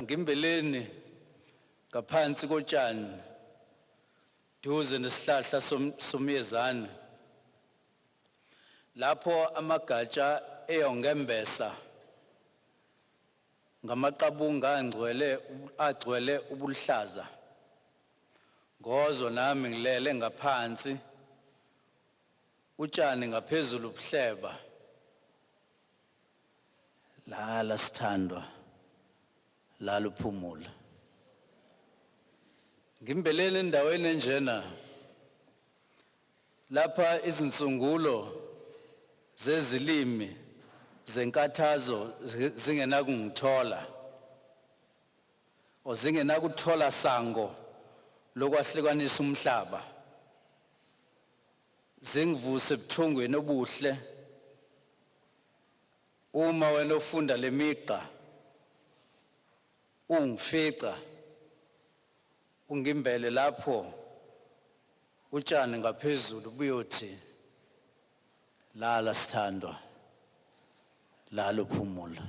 Ngimbeleni ngaphansi kotshani duze nesihlahla somyezane lapho amagatsha eyongembesa ngamaqabunga angcwele agcwele ubuluhlaza. Ngozo nami ngilele ngaphansi utshani ngaphezulu buhleba. Lala sithandwa, lala uphumula. Ngimbeleni endaweni enjena lapha izinsungulo zezilimi zenkathazo zingenakungithola o zingenakuthola sango lokwahlukanisa umhlaba, zingivuse ebuthongweni obuhle. Uma wena ufunda lemigqa ungifica ungimbele lapho utshani ngaphezulu buyothi lala sithandwa, lala uphumula.